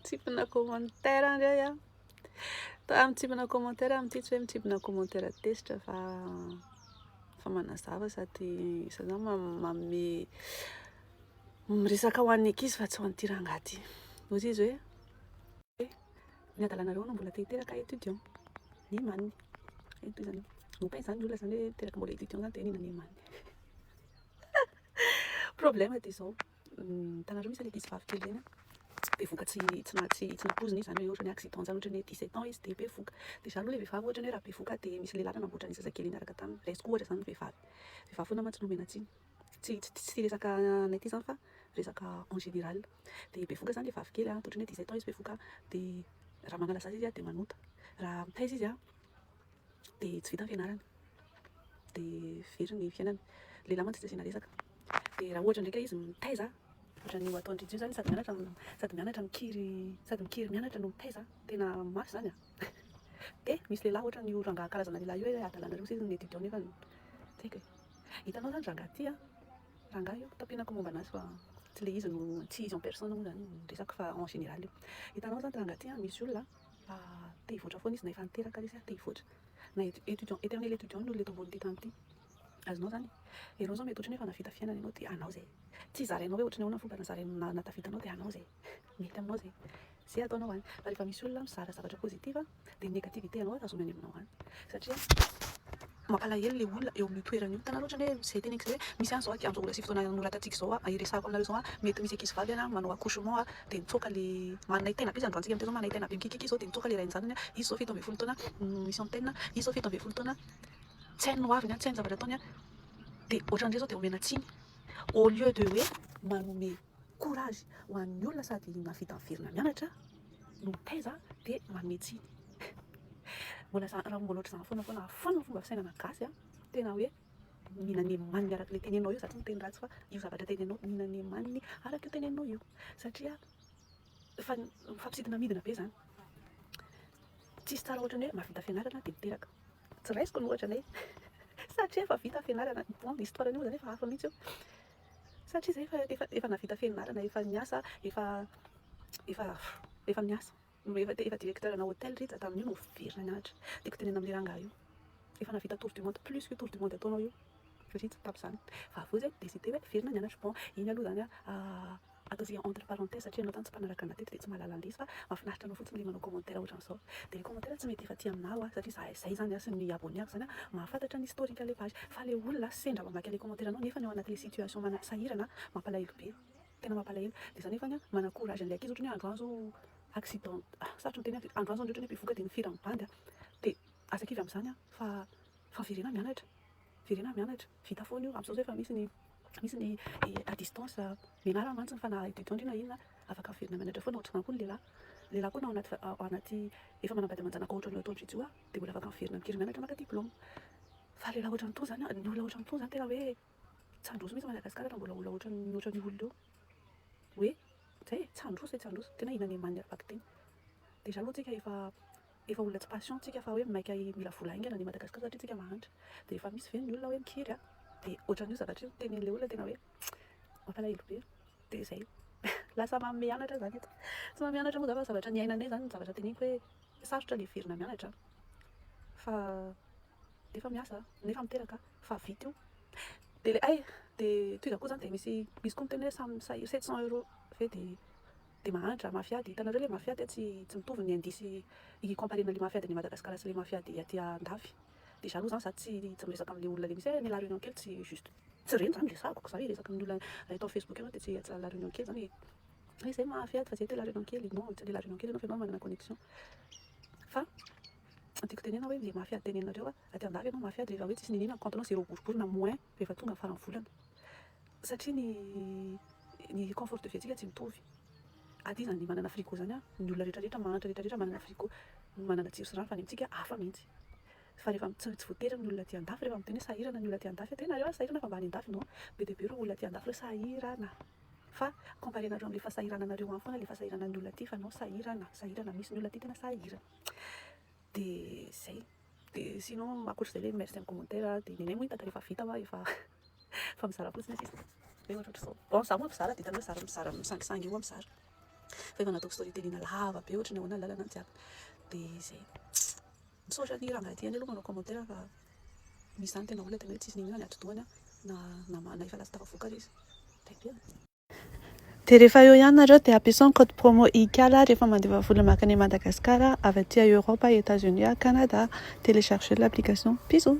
Mitsipona commentaire indray aho. Ta mitsipona commentaire amin'ity tsy hoe mitsipona commentaire tezitra fa fa manazava sady sady manome miresaka ho an'ny ankizy fa tsy ho an'ity rangahy ity. Hoy izy hoe ny adalanareo no mbola te hiteraka étudiant. Ny maniny. Eny toy izany. Nopin izany ny olona izany hoe teraka mbola étudiant izany dia inona ny maniny. Problème dia izao. Hitanareo misy ankizy vavy kely ireny bevoka tsy tsy tsy tsy nampoizina izy izany hoe ohatran'ny hoe accident izany ohatran'ny hoe 17 ans izy dia bevoka. Dia izany aloha ilay vehivavy ohatra hoe raha bevoka dia misy lehilahy nanamboatra ny zazakely niaraka taminy. Raisiko ohatra izany ny vehivavy. Vehivavy foana mantsy no omena tsiny. Tsy tsy tsy resaka anay ity izany fa resaka en général. Dia bevoka izany ilay vavy kely an, ohatran'ny hoe 17 ans izy bevoka dia raha manala zaza izy dia manota. Raha mitaiza izy an dia tsy vita ny fianarany. Dia very ny fiainany. Lehilahy mantsy tsy asiana resaka. Dia raha ohatra ndraika izy mitaiza, ohatran'io ataon-dry Jio zany sady mianatra sady mianatra mikiry sady mikiry mianatra no mitaiza, tena mafy zany an. Dia misy lehilahy ohatran'io rangahy karazana lehilahy io hoe adalanareo sisa ny étudiant nefa tsy haiko e. Hitanao zany rangahy ty an, rangahy io tapenako momba anazy fa tsy le izy no tsy izy en personne moa zany no resako fa en général io. Hitanao zany rangahy ty an, misy olona te hivoatra foana izy na efa niteraka ary izy te hivoatra. Na étudiant, éternel étudiant ny olona eto ambonin'ity tany ity. Azonao zany? Ianao zao mety ohatran'ny hoe efa nahavita fiainana ianao dia anao zay. Tsy zarainao hoe ohatran'ny ahoana ny fomba nazarainao nahatafita anao dia anao zay. Mety aminao zay. Zay ataonao any. Fa rehefa misy olona mizara zavatra positive dia ny négativité anao tazominy any aminao any. Satria mampalahelo le olona eo amin'io toerana io. Hitanareo ohatran'ny hoe zay teneniko zay hoe misy any zao aty amin'izao mbola tsy fotoana anoratantsika izao a, iresahako aminareo izao a, mety misy ankizy vavy any manao accouchement a, dia mitsoaka le manaitaina be izy androantsika amin'ity zao manaitaina be mikikiky izy zao dia mitsoaka le rain-janany a, izy zao 17 taona misy antenne, izy zao 17 taona tsy hainy ny hoaviny, tsy hainy ny zavatra ataony, dia ohatran'ireny zao dia omena tsiny au lieu de hoe manome courage ho an'ny olona sady mahavita miverina mianatra no mitaiza dia manome tsiny. Mbola za raha mbola ohatr'izany foana foana foana ny fomba fisainana gasy a, tena hoe mihinan'ny maniny araka ilay teneninao io, za tsy miteny ratsy fa io zavatra teneninao mihinan'ny maniny araka io teneninao io satria efa mifampisidina midina be zany. Tsisy tsara ohatran'ny hoe mahavita fianarana dia miteraka. Tsy raisiko ny ohatra anay satria efa vita fianarana, bon histoire an'io moa zany efa hafa mihitsy io satria zay efa efa efa nahavita fianarana, efa niasa, efa efa efa niasa, efa efa directeur ana hôtel Rija tamin'io no niverina nianatra. Tiako tenenina amin'ilay rangahy io, efa nahavita tour du monde plus que tour du monde ataonao io Rija tamin'izany fa avy eo zay décider hoe hiverina nianatra. Bon iny aloha zany an ataontsika entre parenthèse satria ianao zany tsy mpanaraka anah teto dia tsy mahalala an'ilay izy fa mahafinaritra anao fotsiny ilay manao commentaire ohatran'izao. Dia ilay commentaire tsy mety efa aty aminah hoa satria za zay zany an sy ny abonné ako zany an mahafantatra ny historique an'ilay page fa ilay olona sendra mamaky an'ilay commentaire anao nefany ao anatin'ilay situation mana- sahirana mampalahelo be, tena mampalahelo. Dia za nefany an mana courage an'ilay ankizy ohatran'ny hoe androany zao accident, sarotra miteny hoe androany zao ndry ohatran'ny hoe bevohoka dia nifira amin'ny bandy an, dia aza kivy amin'izany an fa fa miverena mianatra. Jerena mianatra, vita foana io, amin'izao zao efa misy ny misy ny à distance, mianara mantsy fa na étudiant ndry na inona afaka miverina mianatra foana, ohatr'izany koa ny lehilahy, ny lehilahy koa na ao anaty ao anaty efa manambady aman-janaka ohatran'io ataon-dry Joa dia mbola afaka miverina mikiry mianatra maka diplôme, fa lehilahy ohatran'itony zany an, ny olona ohatran'itony zany tena hoe tsy handroso mihitsy Madagasikara raha mbola olona ohatran'ny ohatran'io olona io, hoe zay e, tsy handroso e, tsy handroso, tena hinan'ny ara-bakiteny, déjà aloha tsika efa Efa olona tsy patient tsika fa hoe maika mila vola haingana any Madagascar satria tsika mahantra. Dia efa misy ve ny olona hoe mikiry a? Dia ohatran'io zavatra io tenenin'ilay olona tena hoe mampalahelo be. Dia izay. Lasa manome anatra zany eto. Tsy manome anatra moa za fa zavatra niainanay zany ny zavatra teneniko hoe sarotra ilay miverina mianatra fa nefa miasa nefa miteraka fa vita io. Dia ilay hay dia tohizako koa zany dia misy misy koa miteny hoe samy 700 euros ve dia Dia mahantra, mafia dia hitanareo ilay mafia dia tsy tsy mitovy ny indice i comparena ilay mafia any Madagascar sy ilay mafia dia aty andafy. Déjà aloha zany za tsy tsy miresaka amin'ilay olona ilay misy hoe any La Réunion kely tsy juste tsy ireny zany resahako ko za hiresaka amin'ny olona raha eto amin'ny Facebook ianao dia tsy atsy La Réunion kely zany hoe zay mafia fa zay aty La Réunion kely non tsy any La Réunion kely ianao fa ianao manana connexion fa tiako tenenina hoe ilay mafia teneninareo a aty andafy ianao mafia dia rehefa hoe tsisy niniana ny compte-nao zéro boribory na moins rehefa tonga ny faran'ny volana satria ny ny confort de vie antsika tsy mitovy. Aty izany manana frigo izany an, ny olona rehetra rehetra mahantra rehetra rehetra manana frigo, manana jiro sy rano fa any amintsika hafa mihitsy. Fa rehefa tsy tsy voatery ny olona aty andafy rehefa miteny hoe sahirana ny olona aty andafy dia nareo ary sahirana fa mba any andafy non, be dia be ireo olona aty andafy ireo sahirana fa comparer-nareo amin'ilay fahasahirananareo any foana ilay fahasahiranan'ny olona aty fa non sahirana, sahirana misy ny olona aty tena sahirana. Dia izay. Dia sinon ankoatr'izay ilay merci amin'ny commentaire dia nenay moa hitako rehefa vita hoa efa fa mizara fotsiny sisa. Hoe ohatrohatr'izao. Bon za moa mpizara dia hitanao zara mizara misangisangy io aho mizara. Fa efa nataoko storytelling lava be ohatry ny ahoana ny lalana jiaby. Dia zay. Misaotra ny rangahy ty ihany aloha manao commentaire, fa misy zany tena olona tena hoe tsisy n'inona ny atidohany na efa lasa tafavoaka ary izy. Très bien. Dia rehefa eo ihany nareo, dia ampiasao ny code promo IKALA rehefa mandefa vola makany Madagasikara avy aty Europe, États-Unis, Canada. Téléchargez l'application. Bisous.